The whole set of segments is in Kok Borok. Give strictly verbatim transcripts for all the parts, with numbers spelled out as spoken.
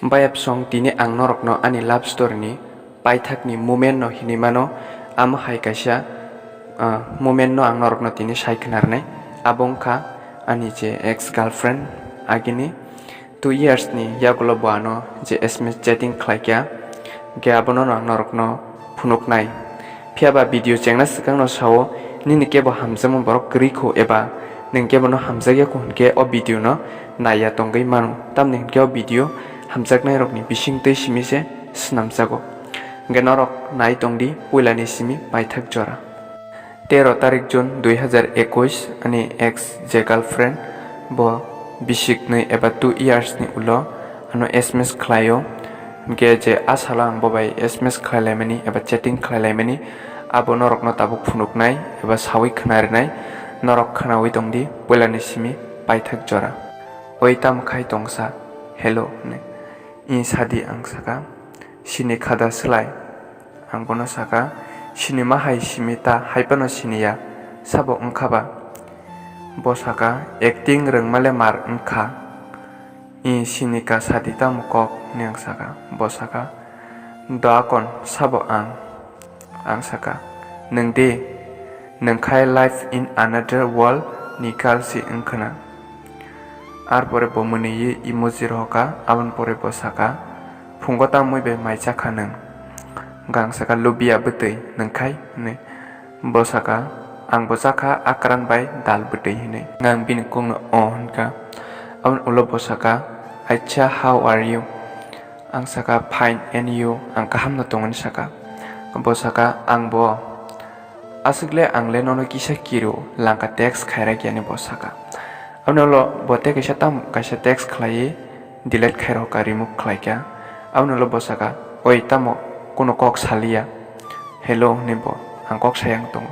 Bayapsong tini ang norokno ani love story ni paithakni moment no hinwi mano, amo hai kaisa, ah, moment no ang norokno tini sai khwnarnai. Abo wngkha ani je ex girlfriend agini two years ni yagulo bo ano je S M S chatting khlaikha, hwnkhe abono ang norokno phunuknai. Phiya ba video chengna swkangno sao, nini kebo hamjakma borok kwrwi kho eba nwng kebono hamjakya kho hwnkhe o video no naiya tongwi mano, tamni hwnkhe o video hamjaknairokni bisingtwi simi se swnamjago. Hwnkhe norok nai tongdi puilani simi paithak jora. Tero tarik June dui hazar ekush ani ex je girlfriend bo bisiknwi eba two years ni ulo ano S M S khlaio. Hwnkhe je a salo ang bo bai S M S khlailaimani eba chatting khlailaimani, abo norokno tabuk phunuknai eba sawi khwnarinai, norok khwnawi tongdi puilani simi paithak jora. Oi tamo khai tongsa, hello hwnwi. I sadi ang saka, sini khada swlai. Ang bono saka, sini ma hai simi ta hai phano sini ya, sabo wngkha ba? Bo saka, acting rwngmale mar wngkha. I sini ka sadi tamo kok hwnwi ang saka. Bo saka, do akon sabo ang? Ang saka, nwng de, nwng khai life in another world ni girl si wngkhwna. Ar pore bo mwnwi emoji rohoka, aboni pore bo saka, phungo tamwi bai mai chakha nwng? Hwnkhe ang saka, lubia bwtwi nwng khai hwnwi. Bo saka, ang bo chakha akran bai dal bwtwi hwnwi. Ang bini kokno o hwnkha. Aboni ulo bo saka, acha, how are you? Ang saka, fine, and you? Ang kaham no tongo hwnwi saka. Bo saka, ang bo. Aswk le ang le nono kisa kiru langka text khairak yani bo saka. Aboni ulo bo tei kaisa tam kaisa text khlaiwi delete khairokha, remove khlaikha. Aboni ulo bo saka, oi tamo kuno kok saliya? Hello hwnwi bo ang kok sayang tongo.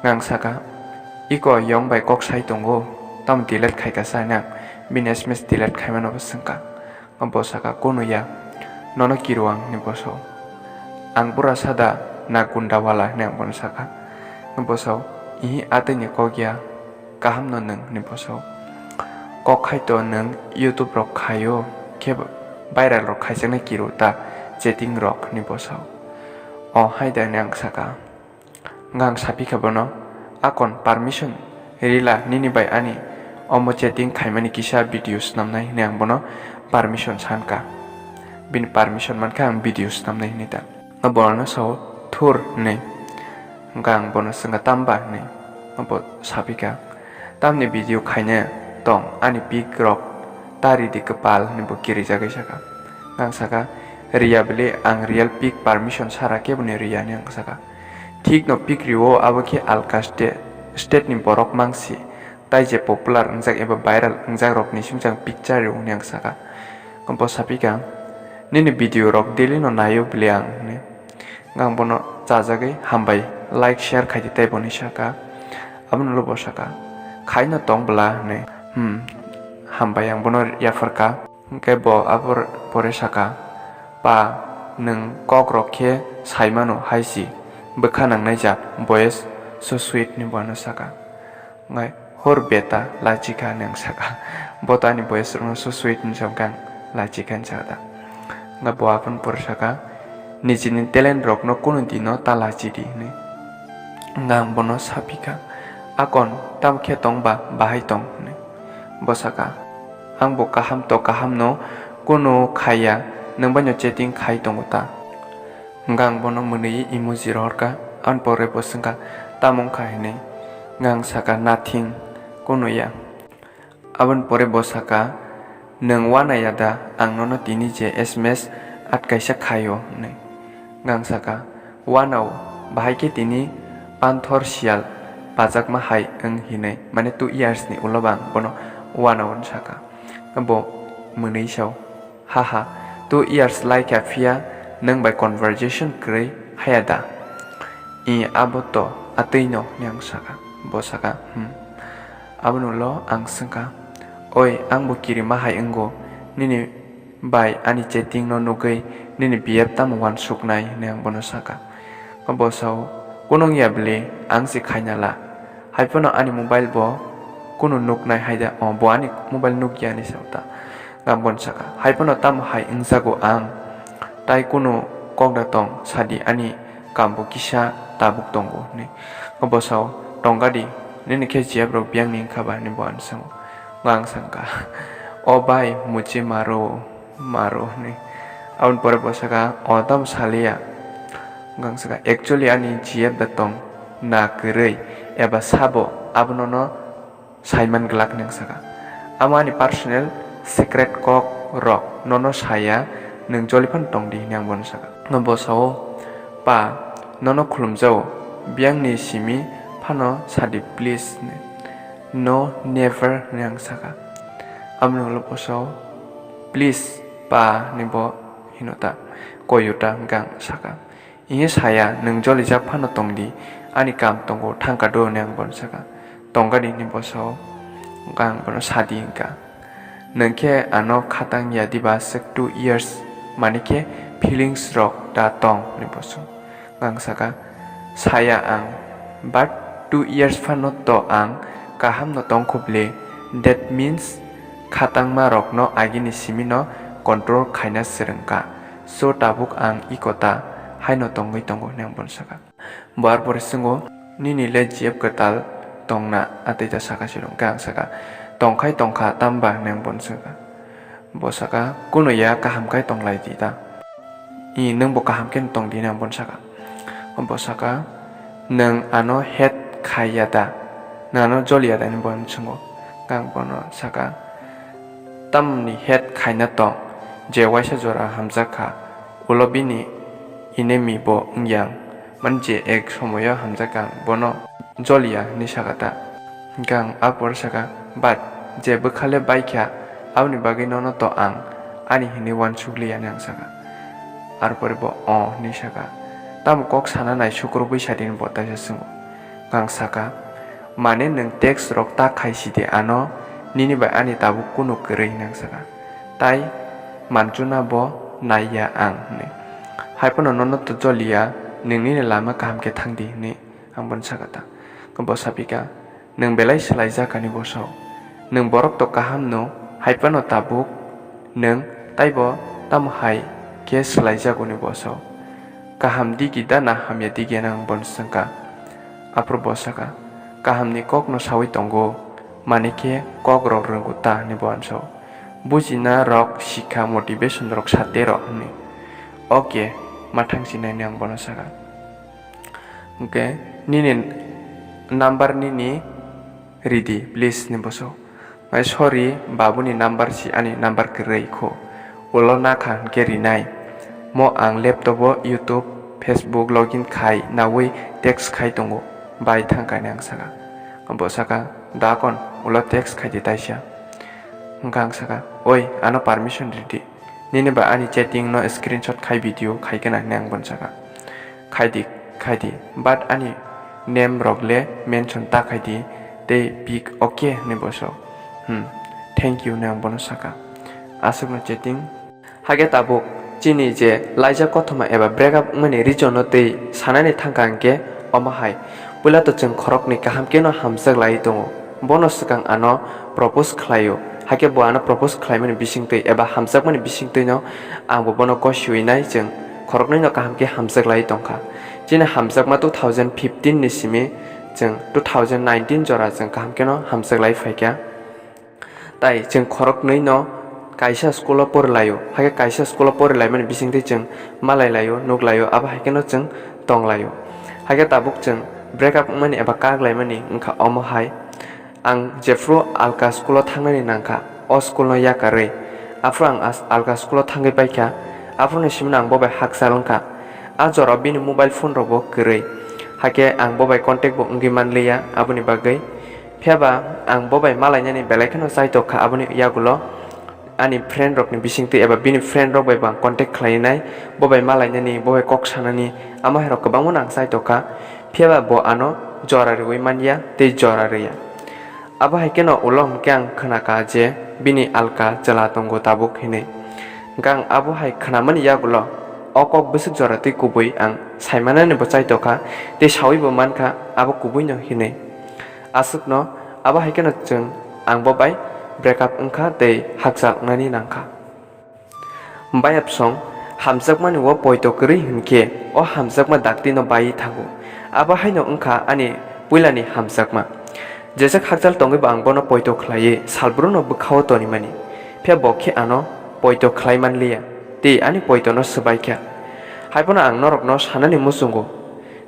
Ngang saka, iko yong bai kok sai tongo, tamo delete khaikha sa nang? Bini S M S delete khaimano bo swngkha. Bo saka, kunu ya, nono kiru ang hwnwi bo sao. Ang bura sada na gunda wala hwnwi ang bono saka. Bo sao, ihi atwini kok ya, kaham no nwng hwnwi bo sao. Kok khai to nwng YouTube rok khaio, khe viral rok khaijaknai kiru ta chatting rok hwnwi bo sao. O hai da hwnwi ang saka. Hwnkhe ang sapikha bono, akon permission rila nini bai ani omo chatting khaimani kisa video swnamnai hwnwi ang bono permission sankha. Bini permission mankhe ang video swnamnai hwnwi ta. Bono sao thur hwnwi. Hwnkhe ang bono swngkha tamba hwnwi. Bo sapikha, tamni video khaina tong ani pic rok ta ridi kwpal hwnwi bo kirijagwi saka. Ang saka, riya bwle ang real pic permission sara keboni riya hwnwi ang saka. Thik no pic rio, abo khe alka state, state ni borok mangsi, tai je popular wngjak eba viral wngjak rok ni simi chang picture rio hwnwi ang saka. Bo sapikha, nini video rok daily no naio bwle ang hwnwi. Ang bono chajagwi hambai, like, share khaidi tei bo hwnwi saka. Aboni ulo bo saka, khaino tong bwla hwnwi. Hmm, hambai ang bono yapharkha. Hwnkhe bo abo pore saka, pa, nwng kok rok khe sai mano hai si, bwkha nangnai jak, voice so sweet hwnwi bo ano saka. Hwnkhe, hor beta, lachikha hwnwi ang saka. Bo to ani voice rokno so sweet hwnwi sa hwnkhe ang lachikha hwnwi saka da. Hwnkhe bo aboni pore saka, nijini talent rokno kunu dino ta lachidi hwnwi. Hwnkhe ang bono sapikha, akon, tamo khe tong ba, bahai tong hwnwi. Bo saka, ang bo kaham to kaham no, kunu khaiya, nwng bai no chatting khai tongo ta? Hwnkhe ang bono mwnwi emoji rohorkha, aboni pore bo swngkha, tamo wngkha hwnwi? Hwnkhe ang saka, nothing, kunu ya. Aboni pore bo saka, nwng uanaiya da ang nono tini je S M S at kaisa khaio hwnwi? Hwnkhe ang saka, uanao, bahai khe tini panthor siyal pajakma hai wng hinwi, mane two years ni ulo bo ang bono uanao hwnwi saka. Bo mwnwi sao. Haha, two years lai kha phiya nwng bai conversation kwrwi haya da? I abo to atwi no hwnwi ang saka. Bo saka, hmm. Aboni ulo ang swngkha, oi, ang bo kirima hai wngo, nini bai ani chatting no nugwi nini B F tamo uansuknai hwnwi ang bono saka. Bo sao, kunung ya bwle, ang se khaina la. Hai phano ani mobile bo kunu nuknai hai da, o, bo ani mobile nukya hinwi sao ta. Ang bono saka, "Hai phano tamo hai wngjago ang? Tai kunu kok da tong, sadi ani kambo kisa tabuk tongo," hwnwi. Bo sao, "Tongga di, nini khe G F rok biyang ni wngkha ba?" hwnwi bo ano sango. Ang sangkha, "O bai, muchi maro, maro," hwnwi. Aboni pore bo saka, "O tamo saliya?" Ang saka, "Actually ani G F da tong, na kwrwi, eba sabo, abono no saiman glak nang saka. Amo ani personal secret kok rok nono saya, nwng joli phano tong di," hinwi ang bono saka. Bo sao, "Pa, nono khulumjao, biyang ni simi phano sadi please," hinwi. "No, never," hinwi ang saka. Amoni ulo bo sao, "Please, pa," hinwi bo hino ta, koyo ta, hwnkhe ang saka. Hwnwi saya, "Nwng jolijak phano tong di, ani kam tongo, thangka do," hwnwi ang bono saka. "Tongga di," hwnwi bo sao, hwnka ang bono sadi hwnka. "Nwng khe ano khatang ya diba, swk two years, mani khe feelings rok da tong," hwnwi bo song. Ang saka, "Saya ang, but two years phano to ang kaham no tong kho ble, that means khatangma rok no agini simi no control khaina swrwng ka, so tabuk ang iko ta, haino tongwi tongo," hinwi ang bono saka. Bo arpore swngo, "Nini le G F kwtal tongna?" Atwi ta saka silong khe ang saka, "Tongkhai tongkha, tamba?" hinwi ang bono saka. Bo saka, "Kuno ya, kaham khe tonglai di ta. I, nwng bo kaham khe tong di," hinwi ang bono saka. Bo saka, "Nwng ano hate khai ya da? Nwng ano joli ya da?" hinwi bono swngo. Ang bono saka, "Tamni hate khaina tong, je waisa jora hamjak kha, ulo bini enemy bo wng yang, mani je ek somoyo hamjak ang, bono joli ya," hinwi saka ta. Hwnkhe ang a pore saka, "But je bwkha le bai kha, aboni bagwi nono to ang ani hinwi uansuk li ya," hinwi ang saka. Arpore bo, "O," hinwi saka. "Tamo kok sana nai, sukrubwi sa di," hinwi bo taisa swngo. Ang saka, "Mane nwng text rok ta khai si di ano, nini bai ani tabuk kunu kwrwi," hinwi ang saka. Tai manchuna bo nai ya ang hinwi. "Hai phano nono to joli ya, nwng nini lama kaham khe thang di," hinwi ang bono saka ta. Bo sapika, "Nwng belai swlaijak ani bosong. Nwng borok to kaham no, hai phano tabuk nwng taibo tamo hai khe swlaijago ni bosong? Kaham digi da na hamya digi?" hinwi ang bono swngkha. Aphuru bo saka, "Kaham ni kok no sawi tongo, mane khe kok rok rwngo ta," hinwi bo ansao. "Bujina rok sikha, motivation rok sate rok," hinwi. "Okay, ma thang sinai," hinwi ang bono saka. Hwnkhe, "Nini number nini ridi, please," hinwi bo sao. "Ai, sorry, babuni number si ani number kwrwi kho. Ulo nakha hwnkhe rinai. Mo ang laptop o YouTube, Facebook login khai naui text khai tongo. Bai thangkha," hinwi ang saka. Bo saka, "Da kon, ulo text khai di taisa." Hwnkha ang saka, "Oi, ano permission ridi. Nini ba ani chatting no screenshot khai video khai khe na," hinwi ang bono saka. "Khai di, khai di, but ani name rok le mention ta khai di, tei pic okay," hinwi bo sao. "Hmm, thank you," hinwi ang bono saka. Aswkno chatting. Hakhe tabuk chini je laijak kothoma eba break up wngmani reason no tei sanani thangkha hwnkhe omo hai. Puila to chwng khoroknwi kaham kheno hamjak lai tongo. Bono swkang ano propose khlaio. Hakhe bo ano propose khlaimani bisingtwi eba hamjakmani bisingtwino ang bo bono gosiwi nai, chwng khoroknwino kaham khe hamjak lai tongkha. Chini hamjakma two thousand fifteen ni simi chwng two thousand nineteen jora chwng kaham kheno hamjak lai phaikha. Tai chwng khoroknwino kaisa school o porilaio, hakhe kaisa school o porilaimani bisingtwi chwng malailaio, nuklaio, abo hai kheno chwng tonglaio. Hakhe tabuk chwng break up wngmani eba kak laimani wngkha omo hai. Ang jephru alka school o thangnani nangkha, o school no yakarwi. Aphuru ang as-, alka school o thangwi paikha, aphuruni simino ang bo bai hakchal wngkha. A jorao bini mobile phone rokbo kwrwi, hakhe ang bo bai contact bo wngwi manliya, aboni bagwi. Phiyaba ang bo bai malainani belai kheno chaitok kha, aboni yagulo ani friend rokni bisingtwi eba bini friend rok bai bo ang contact khlainai, bo bai malainani, bo bai kok sanani, amo hai rok kwbangma no ang chaitok kha. Phiyaba bo ano jora rwui manya tei jora rwya. Abo hai kheno ulo hwnkhe ang khna kha je bini alka chwla tongo tabuk hinwi. Hwnkhe ang abo hai khnamani yagulo o kok bwswk jora twi kubui ang saimanani bo chaitok kha tei saui bo man kha abo kubui no hinwi. Aswkno abo hai kheno chwng ang bo bai break up wngkha tei hakchal wngnani nangkha. Bayapsong, hamjakmani o poito kwrwi hwnkhe o hamjakma daktino baiwi thango. Abo haino wngkha ani puilani hamjakma. Jeswk hakchal tongwibo ang bono poito khlaiwi salbruno bwkhao tonimani. Phiya bo khe ano poito khlai manliya, tei ani poitono swbaikha. Haiphano ang norokno sanani muchungo,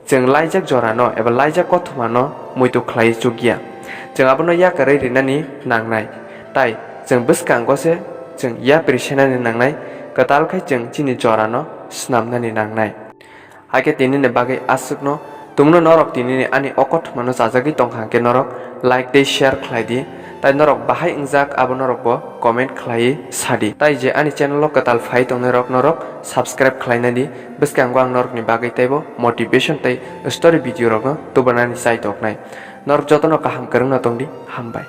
chwng laijak jorano eba laijak kothomano muitu khlaiwi chukya. Chwng abono yakarwi rinani nangnai. Tai chwng bwskango se chwng yapri senani nangnai, kwtal khai chwng chini jorano snamnani nangnai. Haikhe tinini bagwi aswkno tumno norok tinini ani o kothomano chajagwi tongkha hwnkhe norok like tei share khlai di. Tai norok bahai wngjak abo norokbo comment khlaiwi sadi. Tai je ani channel o kwtal phai tongnairok norok subscribe khlaina di. Bwskango ang norokni bagwi teibo motivation tei story video rokno tubunani chai toknai. Norok jotono kaham kwrwngno tongdi, hambai.